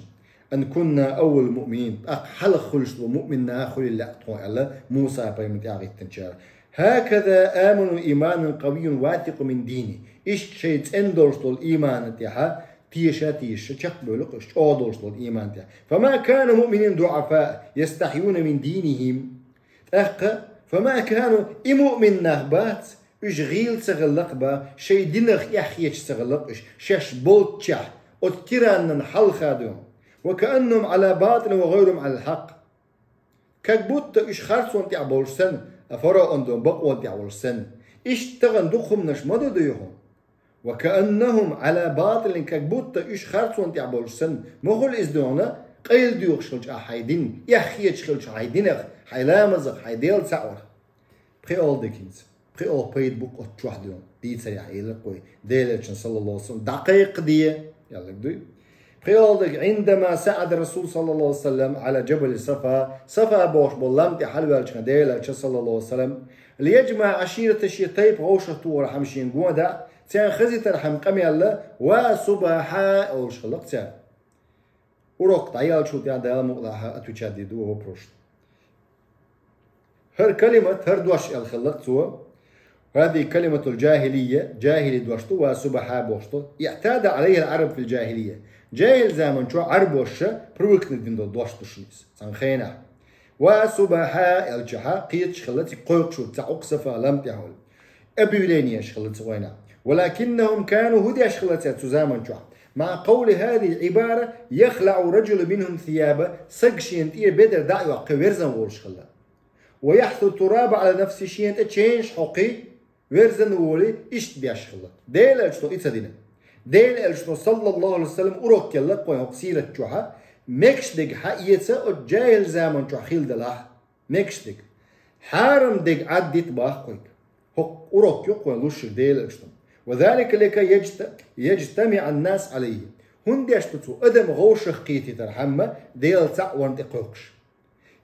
أن كنا أول المؤمنين. ТӀаккха хьалха хуьлуш долу муъмин нах хуьлийла лаьа тхо аьлла, Муса-пайхамар тӀаьхьахӀиттинчара. هكذا آمنوا إيمانا قويا واثقا من دينهم. Иштта шайн цӀена долуш долу иймана тӀехь теша а тешаш, чекхбевлла-кх уьш чӀогӀа долуш долу иймана тӀехь. فما كان مؤمنين ضعفاء يستحيون من دينهم. ТӀаккха, فما كانوا, и муъмин нах бац, уьш гӀийла ца хилла-кх боху, шайн динах эхь хеташ ца хилла-кх уьш, шаьш болччехь, оцу тираннан хьалха дуй хьуна. وكأنهم على باطل وغيرهم على الحق. Как будто уьш харцонна тӀехь болуш санна, а фараон дуй хьуна бакъонна тӀехь волуш санна. Иштта тахана дукха хӀуманаш ма ду дуй хьуна. وكأنهم على باطل, как будто уьш харцонна тӀехь болуш санна. Ма хуьлу иза дуй хьуна, къайладоьхуш хилча ахь хьайн дин, эхь хеташ хилча хьайн динах, хьайн ламазах, хьайн Дела цхьаъ варах. ПхоьалгӀа дерг хӀинца. ПхоьалгӀа пайда бу-кх оцу чохь дуй хьуна, дийцарехь элира-кх вай. Делан Элчано, саллаллаху Ӏалайхи ва саллам, дӀакхайкхаде, Яллаг дуй. ПхелагӀа дег, عندما صعد الرسول صلى الله عليه وسلم على جبل صفا, Сафа бохуш болу лам тӀе хьалаваьллачу хенахь Делан Элча, саллаллаху алейхи ва саллям, ليجمع عشيرته, шен тайпа вовшахтохархьама шена гонах, царна хазийтархьама къамел а, ва субахьа олуш хилла-кх цара. Урок дӀаяьллачул тӀаьхьа Дала мукъалахь отвечать дийр ду вопросашна. ХӀара калимат, хӀара дош аьлла хилла-кх цо. هذه كلمة الجاهلية, жахили дош ду, ва субахьа бохуш ду. اعتاد عليها العرب في الجاهلية. Жахили заман чохь Ӏарбоша привыкнуть дина долу дош ду шуна иза, цхьана хенахь. Ва субахьа аьллачохь кхеташ хилла цига кхойкхуш ву, цхьа Ӏукъ Сафа лам тӀехь волу. Объявление еш хилла цу хенахь. ولكنهم كانوا, хӀун деш хилла цара цу заман чохь? مع قول هذه العبارة يخلع الرجل منهم ثيابه, саг шена тӀера бедар дӀа а йоккхий, верзан волуш хилла. ويحثو التراب على نفسه, шена тӀе ченаш хьокхий, верзан волий, иштта деш хилла. Делан Элчано и ца дина. Делан Элчано, саллаллаху алейхи ва саллям, урок елла-кх вайна хӀокху сират чохь, мегаш дерг хьаэца оцу жахили заман чохь хилла делахь. Мегаш дерг. Хьарам дерг Ӏад дита боху-кх вайга. ХӀокху урок ю-кх вайна луш ерг Делан Элчано. وذلك لكي يجت-, يجتمع الناس عليه. ХӀунда деш ду цо, адам вовшах кхетийтархьама Делан цхьаъ варна тӀе кхойкхуш?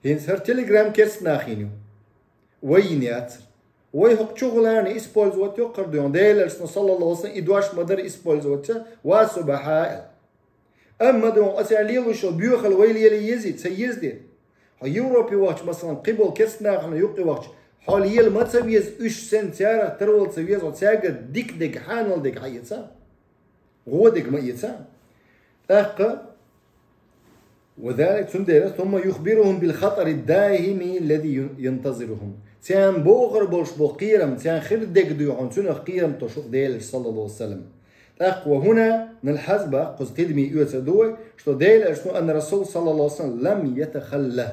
ХӀинца хӀара Telegram керста нахана ю. Вай йина яцара. Вай хӀокху чухуларна использовать йоккхур ду, Делан Элчано, саллаллаху алейхи ва саллям, и дош ма дара использовать ца, ва субахьа аьлла. Амма ду, оцара лелош йолу боьхалла вай лела езий, ца еза де? Хьо Европе вахча, масалан, кхиболу керста нахана юккъе вахча, хьо лела ма ца веза уьш, сен царах тарвала ца веза, хьо цаьргара дика дерг, хьанал дерг хьаэца? ГӀо дерг ма эца? ТӀаккха, وذلك, цундела, ثم يخبرهم بالخطر الداهم الذي ين-, ينتظرهم. Царна богӀур болуш болу кхерам, царна хир дерг дуй хьуна, цунах кхерам тосуш ву-кх Делан Элча, саллаллаху алейхи ва саллям. ТӀаккха, وهنا نلحظ, боху, кхуза тидаме оьцур ду вай, что Делан Элчано, أن الرسول صلى الله عليه وسلم لم يتخلى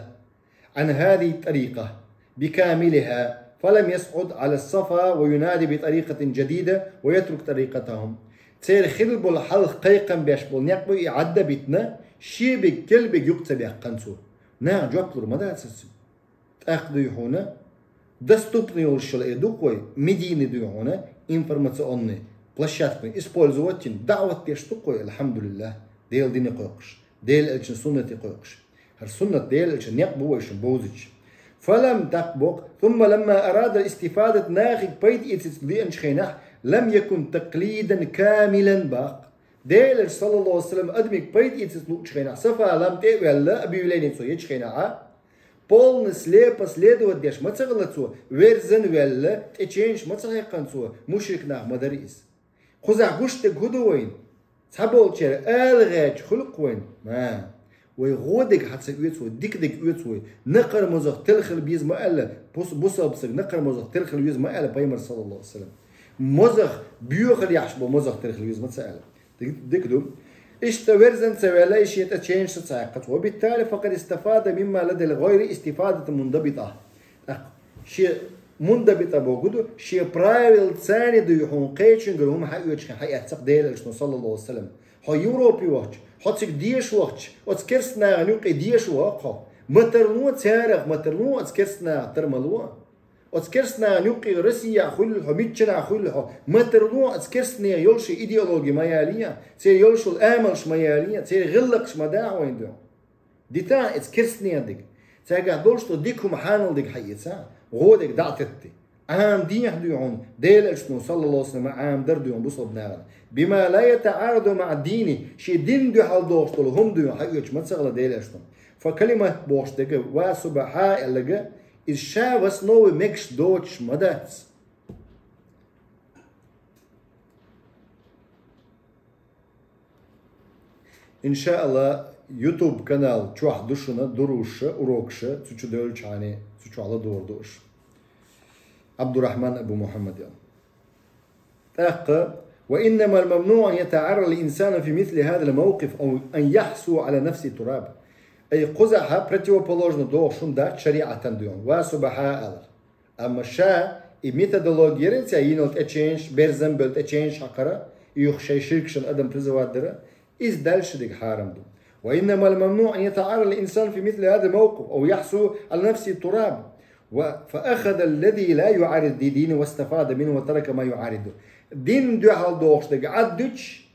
عن هذه الطريقة بكاملها، فلم يصعد على الصفا وينادي بطريقة جديدة ويترك طريقتهم. Церан хилла болу хьалха кхайкхам беш болу некъ бу и Ӏадда битина, шен берг, керла берг юкъа ца баьккхина цо. Наха жоп лур ма дацара цуьнан. ТӀаккха дуй хьуна, доступный йолуш йолу и ду-кх вай, медийный дуй хьуна, информационный площадкаш использовать йина, даӀват деш ду-кх вай, алхьамдулиллахӀ, Делан дине кхойкхуш, Делан Элчан суннате кхойкхуш. ХӀара суннат Делан Элчан некъ бу вай шуна бовзуьйтуш. فلم, тӀаккха боху, ثم لما أراد الاستفادة, нахе пайда эцийта лиъначу хенахь, لم يكن تقليدا كاملا, боху. Делан Элча, саллаллаху алейхи ва саллям, адамашка пайда эцийта лиъначу хенахь, Сафа лам тӀе а ваьлла, объявление цо ечу хенахь, полностью слепо следовать деш ма ца хилла цо, верзан а ваьлла, тӀе ченаш ма ца хьаькхна цо, мушрик нах ма дара иза. Кхузахь гуш дерг хӀун ду вайна? Цхьаболчеран ала гӀерташ хуьлу-кх вайна. Ма, вай гӀо дерг хьа ца оьцу вай, дика дерг оьцу вай. Накхара мозах тера хила беза ма аьлла, бус-, бусалба стаг накхара мозах тера хила веза ма аьлла Пайхамара, саллаллаху алейхи ва саллям. Мозах, боьхалла яхьаш болу мозах тера хила веза ма ца аьлла. Дика, дика ду. Иштта верзан ца ваьлла, и шен тӀе ченаш ца хьаькхна цо. وبالتالي فقد استفاد مما لدى الغير استفادة منضبطة. ТӀаккха шен мундабитӀа бохург ду, шен правилаца дуй хьуна кхечуьнгара хӀума хьаоьцуш хьаэцна-кх Делан Элчано, саллаллаху алейхи ва саллям. Хьо Европе вахча, хьо цига деша вахча, оцу керста нахана юккъе деша ваха хьо. Ма тарло царах, ма тарло оцу керста нахах тара ма ло. Оцу керста нахана юккъе Россехь хуьлийла хьо, миччанахь хуьлийла хьо, ма тарло оцу керста нехан йолу шайн идеологи ма ялае, церан йолуш йолу амалш ма ялае, церан гӀиллакхаш ма дахьа вайна дуьхьа. Дита иза керста нехан дерг. Цаьргахь долуш долу дика хӀума хьанал дерг хьаэца, гӀо дерг дӀа а тетта. Ӏамадехьа дуй хьуна, Делан Элчано, саллаллаху алейхи ва саллям, Ӏамадар дуй хьуна бусалба нахана. بما لا يتعارض مع الدين, шен динна дуьхьал догӀуш долу хӀума дуй хьуна хьаоьцуш ма ца хилла Делан Элчано. Фа калимат бохуш дерг, ва субахьа аьлларг, иза ша в основе мегаш доцуш ма дац. Иншаалла, YouTube канал чохь ду шуна дуруша, урокаша, цу чу девллачхьана, цу чохь ладогӀур ду аша. Абдурахман Абу Мухаммад ян. ТӀаккха, وإنما الممنوع أن يتعرض الإنسان في مثل هذا الموقف أو أن يحثو على نفسه التراب. Ай, кхузахь противоположно догӀуш хӀума дац шариӀатан дуьйна, ва субахьа алар. Амма ша и методология яра цаьргахь йина тӀе ченаш, берзан а бевлла тӀе ченаш хьакхара, юха шайн ширкашна адам призывать дара, иза дальше дерг хьарам ду. وإنما الممنوع أن يتعرض الإنسان في مثل هذا الموقف أو يحثو على نفسه التراب. و-، فأخذ الذي لا يعارض الدين واستفاد منه وترك ما يعارضه. Динна дуьхьал догӀуш дерг Ӏаддуьтуш,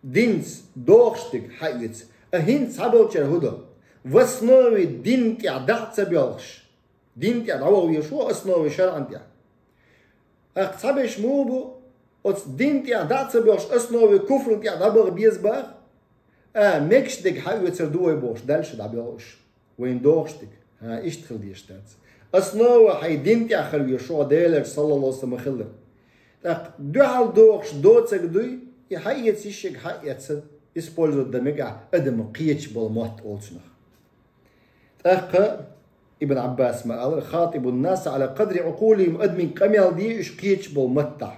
Динца дохуш дерг хьаэца. А хӀинца цхьаболчара хӀун до? В основе дин тӀехь дӀа а ца боьлхуш, дин тӀехь дӀаваха везаш ву, основе шарӀан тӀехь. ТӀаккха цхьаберш муха бу, оцу дин тӀехь дӀа а ца боьлхуш, основе куфран тӀехь дӀабаха беза боху? А, мегаш дерг хьаоьцур ду вай бохуш, дальше дӀабоьлху уьш. Вайна дохуш дерг. ХӀан, иштта хила дезаш дац. Основа хьайн дин тӀехь хила везаш ву хьо, Делан Элча, саллаллаху алейхи ва саллям, хилар. ТӀаккха дуьхьал дохуш доцург дуй, и хьаэца йиш ерг хьаэцна, использовать дан мегахь, адамна кхеташ болу мотт олу цунах. ТӀаккха Ибн Ӏаббаса ма-аллара: «خاطبوا الناس على قدر عقولهم», адамийн къамел де уьш кхеташ болу маттахь.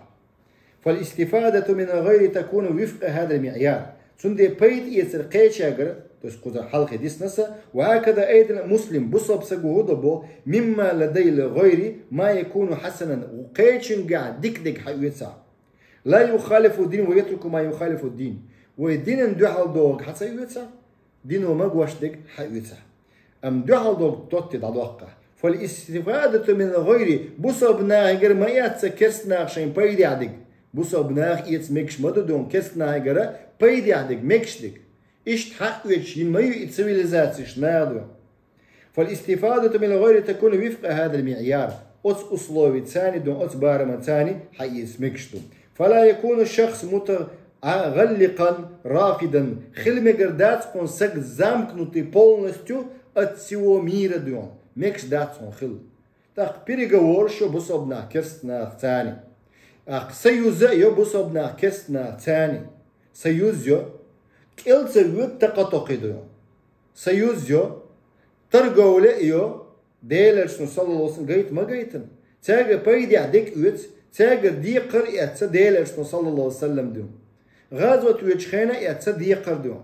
«فالاستفادة من الغير تكون وفق هذا المعيار». Цундела пайда эцар кхечаьргара, то есть кхузара хьалхе дисна аса, «وهكذا أيضا المسلم», бусалба стага хӀун до боху, «مما لدى الغير ما يكون حسنا», кхечуьнгахь дика дерг хьаоьцахь. «لا يخالف الدين ويترك ما يخالف الدين». Вай динан дуьхьал догӀург хьа ца оьцахь, дино магош дерг хьаоьцахь. Амма дуьхьал долу тотте дӀадоккхахь. «فالاستفادة من الغير», бусалба нахигара ма эццахь керста наха шайн пайдехь дерг. Бусалба наха эца мегаш ма ду дуьйна керста нахигара пайдехь дерг, мегаш дерг. Иштта хьаоьцуш йина ма ю и цивилизацеш наха дуьйна. «فالاستفادة من الغير تكون وفق هذا المعيار». Оцу условий царна ду, оцу бараман царна хьаэца мегаш ду. «فلا يكون الشخص متغلقا رافضا». Хила мегар дац хьуна стаг замкнутый полностью от всего мира дуьйна. Мегаш дац хьуна хила. ТӀаккха переговораш йо бусалба нах керста нах царна. ТӀаккха союз а йо бусалба нах керста нах царна. Союз йо. КӀел ца воьду такха токхий дуьйна. Союз йо. Торговля а йо. Делан Элчано, саллаллаху алейхи ва саллям, гайта ма гайтина. Цаьргара пайдехь дерг оьцу, цаьргара декхар а эцна Делан Элчано, саллаллаху алейхи ва саллям, дуьйна. ГӀазот воьдучу хенахь а эцна декхар дуьйна.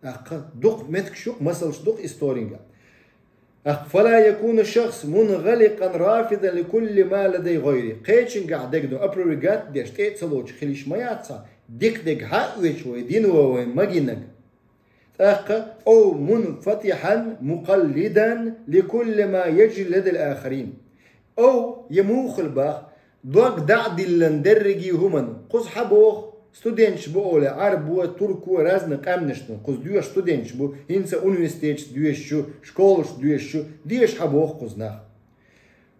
ТӀаккха дукха меттигаш ю-кх, масалш ду-кх историнга. ТӀаккха: «فلا يكون الشخص منغلقا رافضا لكل ما لدى غيره». Кхечуьнгахь дерг ду опровергать деш, тӀе а ца лоцуш хила йиш ма яц цхьа, дика дерг хьаоьцуш вай дино вайна магийнарг. ТӀаккха: «أو منفتحا مقلدا لكل ما يجري لدى الآخرين». Ов, я муха хила боху, дог дӀа а диллина дерриге хӀуманна. Кхуза хьан боху, студенташ бу олий, Ӏарбо, турко, разный къаьмнаш ду. Кхуза доьшуш студенташ бу, хӀинца университеташца доьшуш ю, школашца доьшуш ю, деша хьан боху кхуза нах.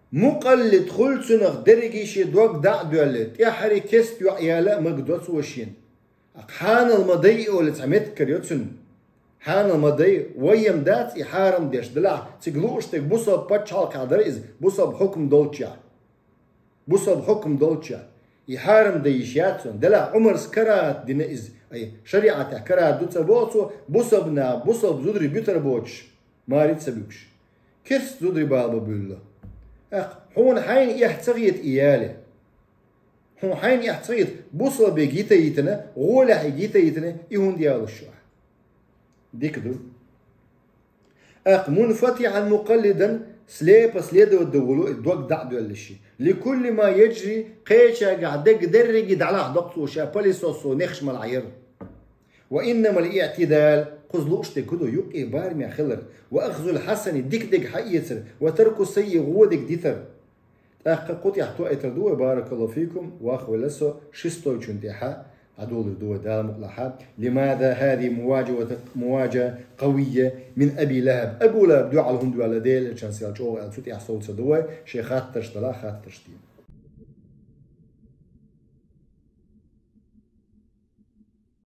Мукъаллид хуьлу цунах, дерриге шен дог дӀа а доьллий, тӀаьххьара кест йоӀ яла а магадо цо шена. Хьанал ма дай и олий цхьа меттиг карайо цуьнан. Хьанал ма дай, вайна дац и хьарам деш, делахь цига лууш дерг бусалба пачхьалкхехь дара иза, бусалба хьукам долчехь. Бусалба хьукам долчехь. И хьарам дан йиш яц цунна. Делахь Ӏумарс карахӀат дина иза. Ай, шариӀатехь карахӀат ду ца боху цо, бусалба наха, бусалба зударий буьтур боцуш, маре ца буьгуш. Керста зударий бала бан буьйлу. ТӀаккха хьуна хьайна эхь ца хета и яла. Хьуна хьайна эхь ца хета, бусалбе гита йитина, гӀолехь и гита йитина, и хӀунда ялуш ю ахь? Дика ду. ТӀаккха мунфатихьан мукъаллидан слепо следовать дан волу и дог дӀа а доьллуш. Ликулли ма яджри, кхечагахь дерг дерриге дӀалахь доккхуш, ша пылесосо нехаш малахь яр. Ва иннамал иътидал, кхуза лууш дерг хӀун ду, юккъе барамехь хилар. Ва ахзул хьасани, дика дерг хьаэцар. Ва тарку саййи, гӀо дерг дитар. ТӀаккха кху тӀехь тоуьйтур ду вай, баракаллаху фикум, вахвелла со, шестойчун тӀехьа, дӀадолур ду вай Дала мукъалахь. Лимада хӀази муваджа-, муваджа къавийя мин Аби Лахаб. Абу Лахаб дуьхьал хӀунда ваьлла Делан Элчанца аьлла чӀогӀа аьлла, цу тӀехь совца ду вай, шайн хаттарш дала, хаттарш дийна.